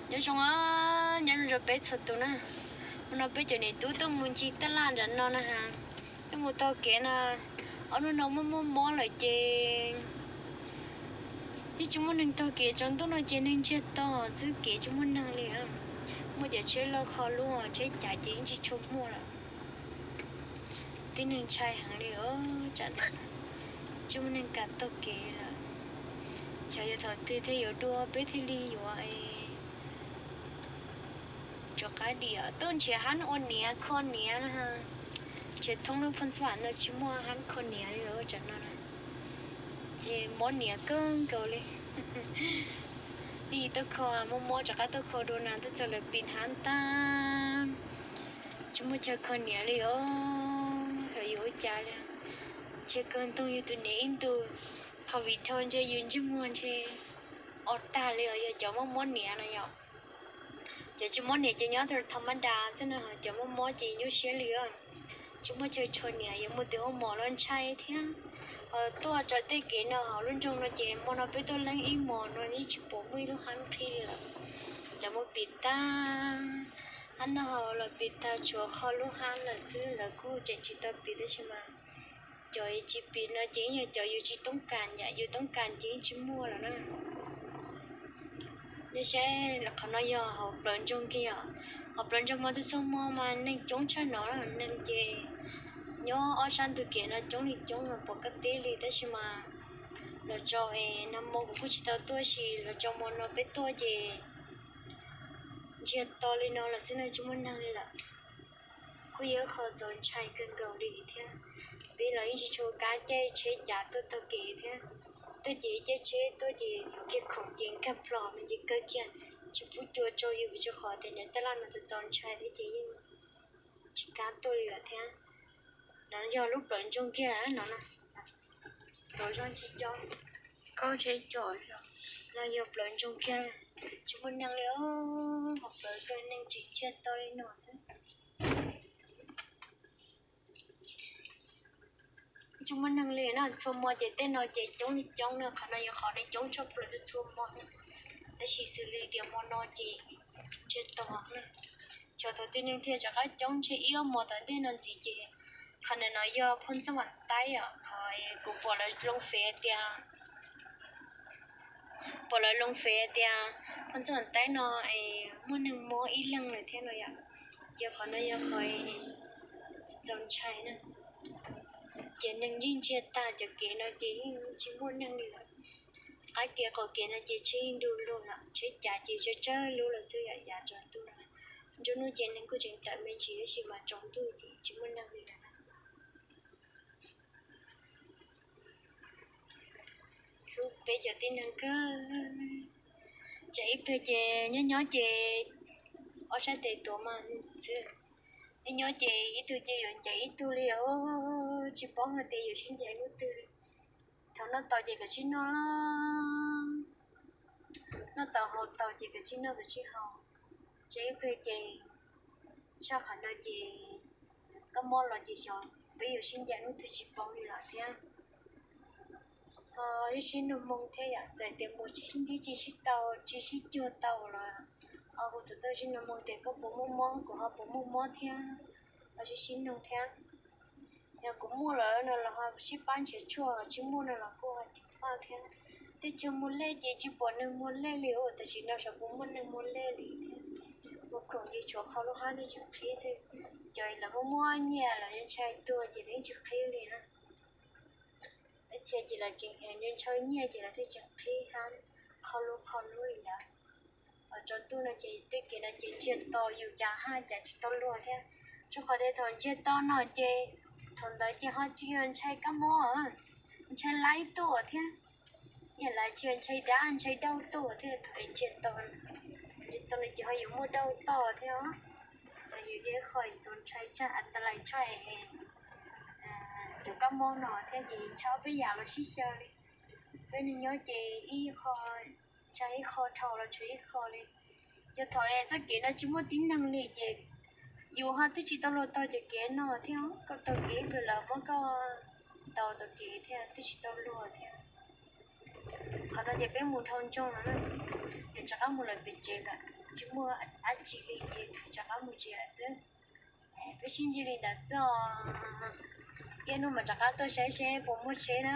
Nyob zoo, nyob zoo rau peb txhua tus na. Hnub no peb cov niam tub tuaj mus ncig taj laj nram no na has. Tuaj mus taug kev no, ob hnub no muaj muaj mob lawm ces yeej tsis muaj neeg taug kev, tsaus ntuj no ces neeg ntsiag to xwb, kev tsis muaj neeg li. Muaj cov tsheb loj kho lub, tsheb cav ces yeej tsis tshua muaj lawm. Tib neeg ntshai heev li os, tsam tsis muaj neeg kam taug kev lawm. Xyov yog thaum twg thiaj yuav dua peb thiaj li yuav rov qab dim. Tuaj nrhiav hab ua niam kho niam na. Nrhiav thoob lub Phoo Xab Vam no tsis muaj hab kho niam li lawm tsam no na. Ces mob niam kawg nkaus li. Ib tuaj kho mob mob rov qab tuaj kho dua na, twb txog lawv pim hab tag, tsis muaj chaw kho niam li os. Xyov yuav ua cas li. Ntshe kawg ntug yus tus niam ib ntus, qhov vim dhau ntshe yus ntsej muag ntshe o tag li os, yog cov mob mob niam no yom. Cov tsis mob niam ces nyob tau tha mab das xwb no, cov mob mob ces nyuaj siab li. Tsis muaj chaw tshuam niam, yuav mus tim ua mom los ntshai thiab. Ho tuaj rau tej kev no hauv lub nroog no ces hmo no peb tuaj leej ib hmos no yeej tsis pom muaj ib lub hab qhib li lawm. Lawv muab pim tag, hab no los pim tag, tshuav qhov lub hab lawm xwb, lawv kuj tseem tsis tau pim tab sis mas cov tsis pim no ces yog cov yus tsis toob kas, yam yus toob kas ces yeej tsis muaj lawm na. Nej saib qhov no yog hauv plawv ntsoog kiag os. Hauv plawv ntsoog mas txhua txhua hmo mas neeg coob tshaj no, neeg ces nyob ob sab ntug kev no coob li coob pom koj teb li tab sis mas los txog es nag hmo kuv kuj tsis tau tuaj tab sis los txog hmo no peb tuaj ces ntsiag to li no lawm xwb no, tsis muaj neeg li lawm. Kuj yog ib qho txaus ntshai kawg nkaus li thiab. Peb los yeej tsis tshua kam caij tsheb cav tuaj taug kev thiab. Tuaj ces caij tsheb tuaj ces yuav kiag khoom ces nkag plho no ces kawg kiag, tsis pub cua rau yus vim rau qhov tias nram taj laj no txaus txaus ntshai thiab ces yeej tsis kam tuaj li lawm thiab. No yog lub plawv ntsoog kiag no na. Rau zoj tsis co, no yog plawv ntsoog kiag, tsis muaj neeg li os, hauv plawv kawg neeg tsis ntsiag to li no xwb. Tsis muaj neeg li na, txhua hmo ces tej no ces coob li coob na, qhov no yog qhov neeg coob tshaj plaws txhua txhua hmo. Tab sis xws li tias hmo no ces ntsiag to na. Xyov thaum twg neeg thiaj rov qab coob, ntshe ib ob hmos tom ntej no ntxiv ces. Qhov ntawm no yog Phoo Xab Vam Taib os, qhov kuv pom lawv loo fem tias, pom lawv loo fem tias Phoo Xab Vam Taib no muaj neeg mob ib leeg lawm thiab no yom. Ces qhov no yog qhov txaus ntshai na. Ces neeg yeej ntsiag tag, cov kev no ces yeej tsis muaj neeg li lawm. Qab kev qaum kev no ces tsheb yeej du lug lawm, tsheb cav ces tsawg tsawg lub lawm xwb yom, yav tsaus ntuj no. Nruab hnub ces neeg kuj tseem tawm me ntsis tab sis mas tsaus ntuj ces tsis muaj neeg li lawm. Hlub peb cov tib neeg kawg. Tsam ib pliag ces nyob nyob ces ob sab tes tuav mas xwb. Nyob nyob ces ib tug ces yuav ncaim ib tug li os, tsis paub hais tias yuav sib ncaim hnub twg li. Thaum noj tau ces kav tsij noj, noj tau haus tau ces kav tsij noj kav tsij haus. Tsam ib pliag ces tshaj qhov no ces koj mob los ces xyov peb yuav sib ncaim hnub twg tsis paub li lawm thiab. Ho sib sib nug moo thiab yom, txawm tias mus tsis sib ntsib tsis sib tau tsis sib cuag tau los ho hu xov tooj sib nug moo tias koj puas muaj mob kuv ho puas muaj mob thiab, ho sib sib nug thiab. Yog kuv muaj lawm no los ho sib pab nrhiav tshuaj, tsis muaj no los kuj ho ceev faj thiab. Teb chaws muag lej ces tsis pom neeg muag lej li os, tam sim no xyov puas muaj neeg muag lej li thiab. Ua khoom ces tshuav qhov lub hab nej tsis qhib xwb. Cov lawv muaj muaj nyiaj los ntshai tuag ces lawv yeej tsis qhib li na. Ib txhia ces lawv tseem ntshai nyiaj ces lawv thiaj tseem qhib hab qhov lub qhov lub li ntawd. Tsaus ntuj no ces tej kev no ces ntsiag to, yus cav haj cav tsis tau luag thiab. Rau qhov tias thaum ntsiag to no ces thaum ntawd ces ho tsis yog ntshai kab mob, ntshai laib tuaj thiab. Yog lawv tsis yog ntshai dab ntshai dauj tuaj thiab, thaum ntsiag to, ntsiag to no ces ho yuav muaj dauj toj thiab. Yus yog ib qho txaus ntshai tshaj, a ta lais tshaj cov kab mob no thiab ces ntshai ob peb yam los sib xyaw li. Peb neeg nyob ces ib qho ntshai ib qho, dhau los tshuav ib qho li. Yog thaum txoj kev no tsis muaj tib neeg li ces yus ho twb tsis tau luag taug cov kev no thiab, koj taug kev ib pliag lawv muab koj ntaus taug kev thiab twb tsis tau luag thiab. Qhov no ces peb mus dhau ntsoog no na, ces rov qab mus lawm pem tsev lawm. tsis muaj dab tsi li ces rov qab mus tsev lawm xwb. Peb sib ntsib li ntawd xwb os. Ib hnub mam rov qab tuaj saib seb puas muaj tsheb na.